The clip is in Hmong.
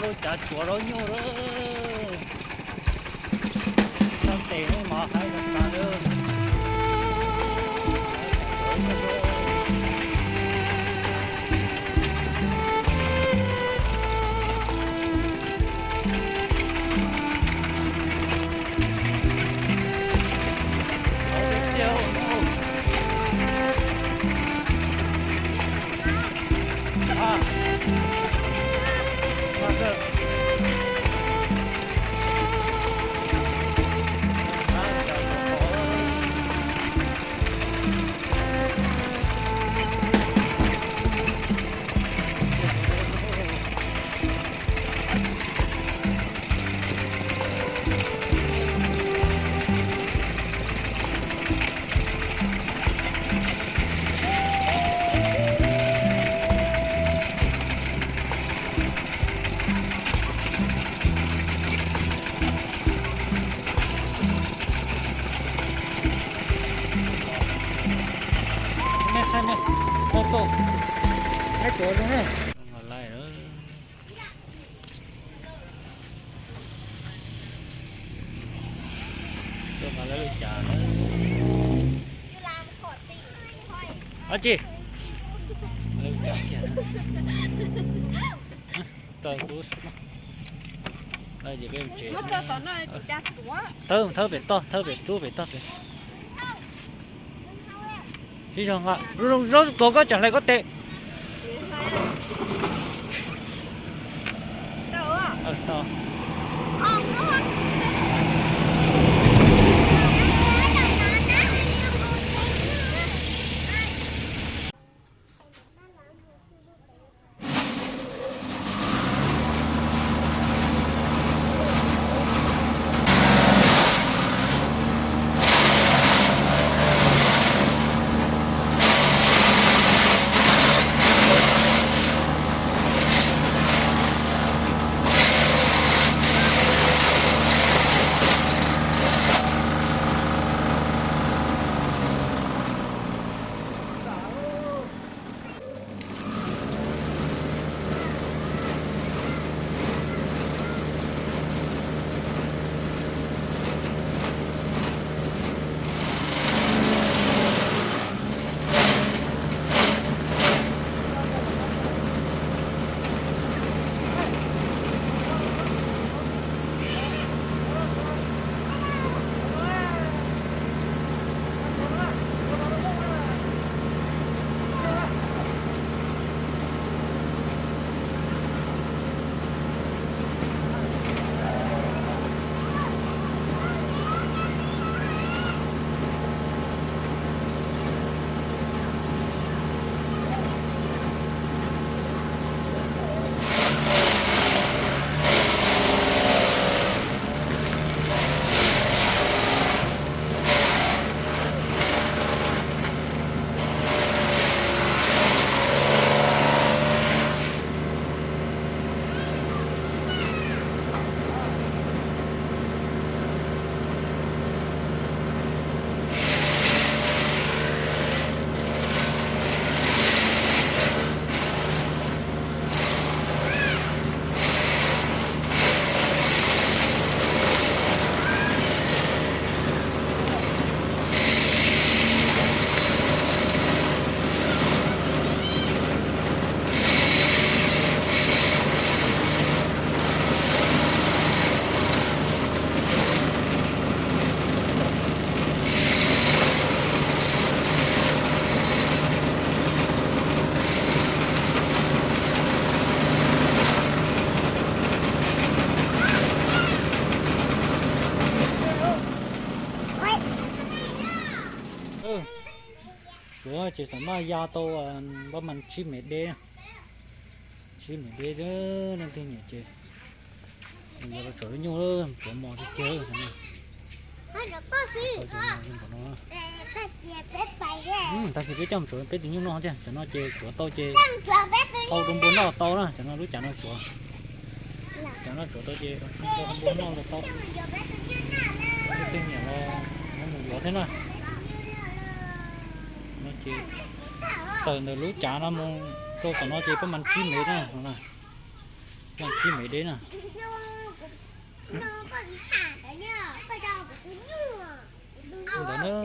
Lub cav tsuav zaub nyuj lawm. Txog tes mov haib tas tas lawm. Ab tsi. Tau kuv. Thawb, thawb pem toj, thawb pem rub pem toj pem. Sib zog nqa, zaub tuag koj tseem hlais koj tes. Suav ces xam maj ya tau pab mas tsib mev deb, tsib mev deb, leej twg nyiam ces yuav los tsuav lub nyuj, tsuav mos tiag tiag. Tag kis peb coj mus tsuav peb tus nyuj noj thiab. Cov no ces tsuav tau ces thau rau npua noj tau na. Cov no lub cav no tsuav, cav no tsuav tau ces thau npua noj los tau. Leej twg nyiam los muab mus yuav thiab na. No ces tawm ntawm lub cav no mus rau tom no ces pab mas tsib mev na no na. Coj tsib mev deb na. Tus ntawd na,